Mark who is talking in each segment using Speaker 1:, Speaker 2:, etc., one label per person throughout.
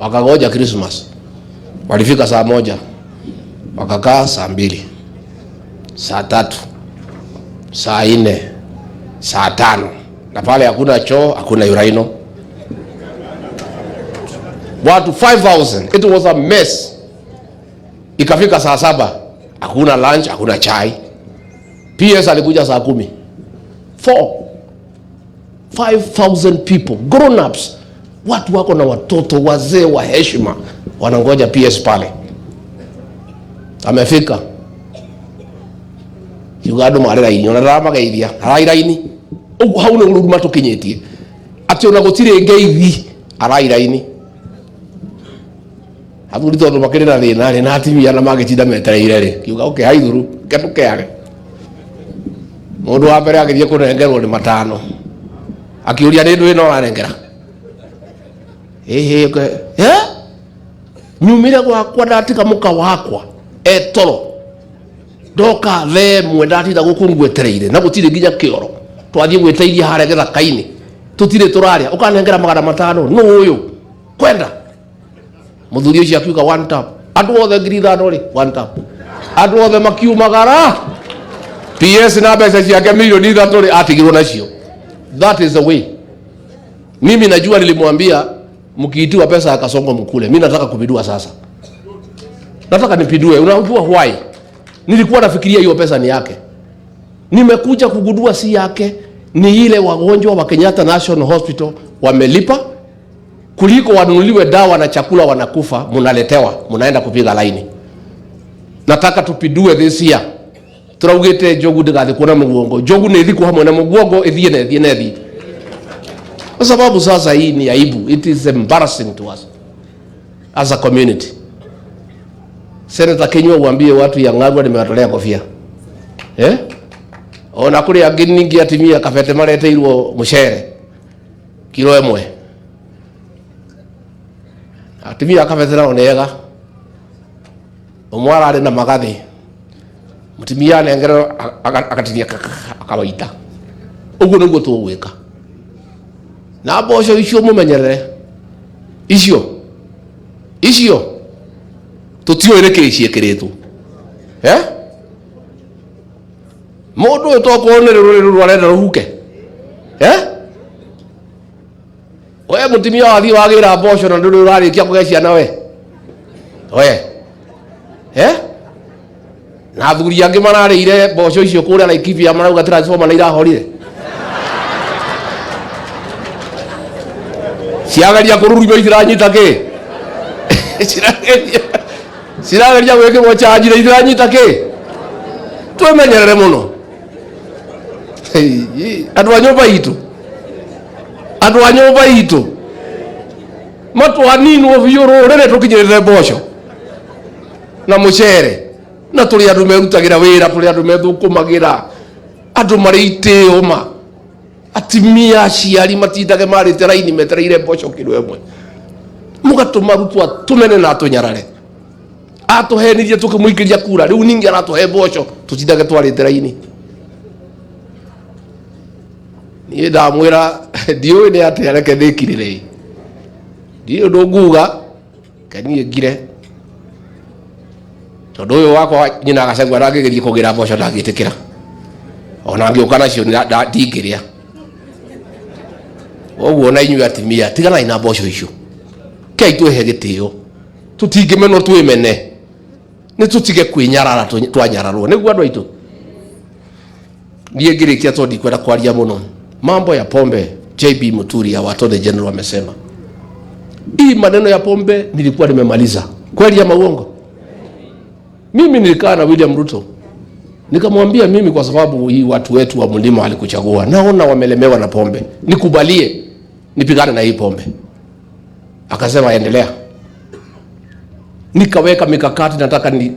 Speaker 1: Wakagoja Christmas. Walifika saa 1, wakakaa saa 2, saa 3, saa 4, saa 5, na pale hakuna choo, hakuna uraino. Watu 5000, it was a mess. Ikafika saa 7, hakuna lunch, hakuna chai. PS alikuja saa 10. 4 5000 people, grown ups, watu wako na watoto, wazee wa heshima, wanangoja PS pale. Amefika kiuga andu marĩ raini ona ndaramageithia arai raini ũguo hau nĩ ruruma tũkinyĩtie atĩ ona gũtirĩ ngeithi arai raini athuri tondũ makĩrĩ na thĩna rĩ na atimia na magĩtinda metereire rĩ kiuga okay haithuru ke tũkeage mũndũ wa mbere agĩthiĩ kũnengerwo nĩ matano akiũria nĩ ndũĩ no ũranengera ĩhĩ eh nyumire gwakwa ndatiga mũka wakwa etoro ndoka themwe ndatinda gũkũ ngwetereire na gũtirĩ nginya kĩoro twathiĩ gwĩteithia harĩa gĩthaka-inĩ tũtirĩ tũrarĩa ũkanengera 500 nũ ũyũ kwenda mũthuri ũcio akiuga one tap andũ othe 5000 rĩ one tap andũ othe makiumagara PS na mbeca ciake 3 milioni rĩ atigirwo nacio. That is the way. Mimi najua nilimwambia mkiitiwa pesa ya Kasongo mkule. Mimi nataka kupindua sasa, nataka nipindue. Unajua why? Nilikuwa nafikiria hiyo pesa ni yake, nimekuja kugundua si yake, ni ile wagonjwa wa Kenyatta National Hospital wamelipa kuliko wanunuliwe dawa na chakula, wanakufa, mnaletewa, mnaenda kupiga laini. Nataka tupindue this year. Turaugite njogu ndigathikwo na muguongo, njogu nĩ ithikwo hamwe na muguongo, ithie na ithie na ithie, kwa sababu sasa hii ni aibu. It is embarrassing to us as a community. Senator Kinyua, uambie watu ya Ng'arua nimewatolea kofia, eh? Ona kuri angĩ ningĩ atimia kabete mareteirwo mucere kilo 1, atimia kabete nao nĩ ega, ũmwe ararĩ na magathĩ, mũtumia anengerwo agatinia akawaita. Ũguo nĩguo tũgwĩka na mboco icio, mũmenyerere icio icio tũtiũĩ nĩkĩ ciĩkĩrĩtwo, eh? Mũndũ ũyũ tokorwo nĩ rũrĩrĩ rũrũ arenda rũhuke, eh? We mũtumia wathiĩ wagĩra mboco na ndũrĩ ũrarĩkia kũgĩa ciana we we, eh? Na athuri angĩ mararĩire mboco icio kũrĩa Laikipia marauga transformer nĩ irahorire ciageria kũrurumio itiranyita kĩ cirageria gwĩkĩrwo chanji na itiranyita kĩ. Twĩmenyerere mũno andũ a nyũmba itũ, andũ a nyũmba itũ matwaninwo biũ rũrĩrĩ tũkinyĩrĩre mboco na mũcere na tũrĩ andũ merutagĩra wĩra, tũrĩ andũ methũkũmagĩra, andũ marĩ itĩo ma atimia aciari matindage marĩte raini metereire mboco kilo 1, mũgatũma Ruto atũmene na atũnyarare. Atũhenirie tũkĩmũikĩria kura, rĩu ningĩ aratũhe mboco tũtindage twarĩte raini. Niĩ ndamwĩra ndiũĩ nĩ atĩa, reke ndĩkirĩre, ndiũĩ ũndũ nguga, ke niĩ ngire tondũ ũyũ wakwa nyina Gachagua ndangĩgeria kũgĩra mboco, ndangĩtĩkĩra ona angĩũka nacio ndingĩrĩa. Ũguo na inyuĩ atimia tiganai na mboco icio, kei twĩhe gĩtĩo, tũtingĩmenwo twĩmene, nĩ tũtige kwĩnyarara twanyararwo nĩguo andũ aitũ. Niĩ ngĩrĩkia tondũ ndikwenda kwaria mũno, mambo ya pombe, JB Muturi wa Attorney General amesema hii maneno ya pombe nilikuwa nimemaliza. Kweli ama uongo? Mimi nilikaa na William Ruto nikamwambia, mimi kwa sababu hii watu wetu wa mlima walikuchagua, naona wamelemewa na pombe, nikubalie nipigane na hii pombe. Akasema endelea. Nikaweka mikakati. Nataka ni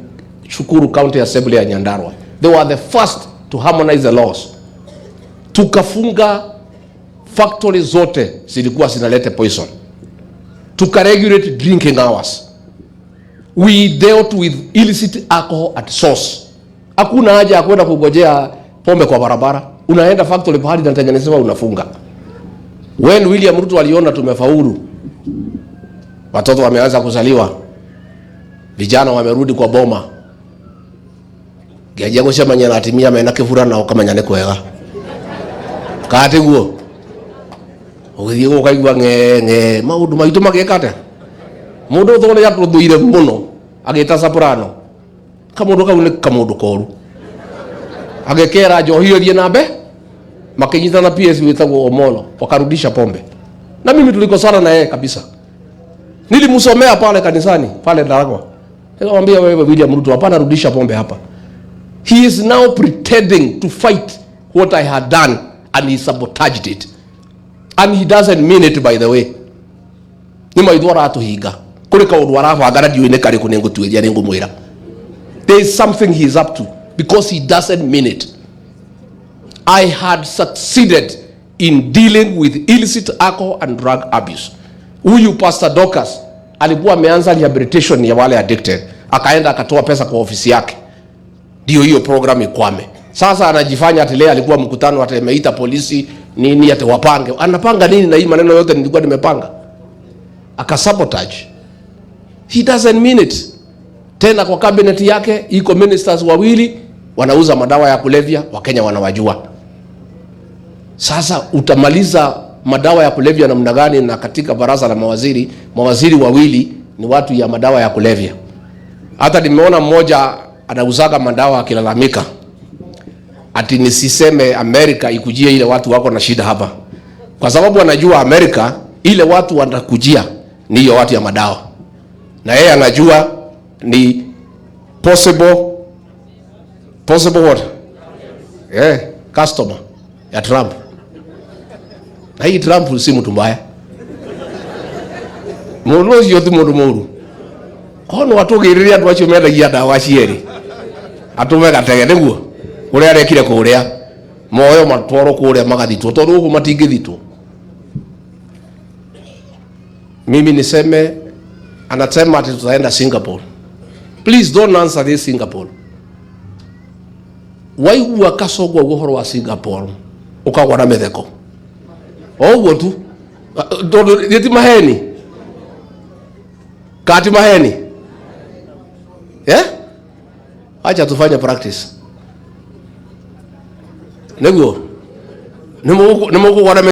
Speaker 1: shukuru County Assembly ya Nyandarua, they were the first to harmonize the laws. Tukafunga factory zote zilikuwa zinaleta poison, tukaregulate drinking hours, we dealt with illicit alcohol at source. Hakuna haja ya kwenda kugojea pombe kwa barabara, unaenda factory pahali inatengenezewa unafunga. When William Ruto aliona tumefaulu, Watoto wameanza kuzaliwa, vijana wamerudi kwa boma, ngianjia gucemania na atimia mena kĩburana ũkamenya nĩ kwega katiguo ũgĩthiĩ gũkaigua ng'e ng'e maũndũ maitũ magĩka atĩa. Mũndũ ũthũ nĩ atũthũire mũno agĩta soprano, kamũndũ kau nĩ kamũndũ koru, agĩkera njohi ĩthiĩ na mbe, makinyitana PS wĩtagwo Omolo, wakarudisha pombe. Na mimi tulikosana na yeye kabisa, nilimsomea pale kanisani pale Ndaragwa, nikamwambia wewe William Ruto, hapana, rudisha pombe hapa. He is now pretending to fight what I had done and he sabotaged it. And he doesn't mean it, by the way. Nĩ maitho aratũhinga kũrĩ kaũndũ arabanga na ndiũĩ nĩ karĩkũ, nĩ ngũtuĩria, nĩ ngũmwĩra. There is something he is up to because he doesn't mean it. I had succeeded in dealing with illicit alcohol and drug abuse. Huyu Pastor Dorcas alikuwa ameanza rehabilitation ya wale addicted, akaenda akatoa pesa kwa ofisi yake ndio hiyo program ikwame. Sasa anajifanya ati leo alikuwa mkutano, ati ameita polisi nini, ati wapange. Anapanga nini na hii maneno yote nilikuwa nimepanga? Akasabotage. He doesn't mean it. Tena kwa cabinet yake iko ministers wawili wanauza madawa ya kulevya, Wakenya wanawajua. Sasa utamaliza madawa ya kulevya namna gani? Na katika baraza la mawaziri, mawaziri wawili ni watu ya madawa ya kulevya. Hata nimeona mmoja anauzaga madawa akilalamika ati nisiseme Amerika ikujie ile watu wako na shida hapa, kwa sababu anajua Amerika ile watu wanakujia ni hiyo watu ya madawa, na yeye anajua ni possible what, yeah, customer ya Trump. Na hii Trump si mtu mbaya, mundu ucio ti mundu muru, kono atugiririe andu acio mendagia ndawa cierĩ, atũme gatege nĩguo ũrĩa arekire kũrĩa moyo matwarwo kũrĩa magathitwo, tondũ gũkũ matingĩthitwo. Mimi niseme, anasema ati tutaenda Singapore. Please don't answer this Singapore. Waigua Kasongo auga ũhoro wa Singapore ũkagwa na mĩtheko o ũguo tu, tondũ ti maheni kati maheni, yeah? Acha tufanye practice nĩguo nĩ mũkũgwa na.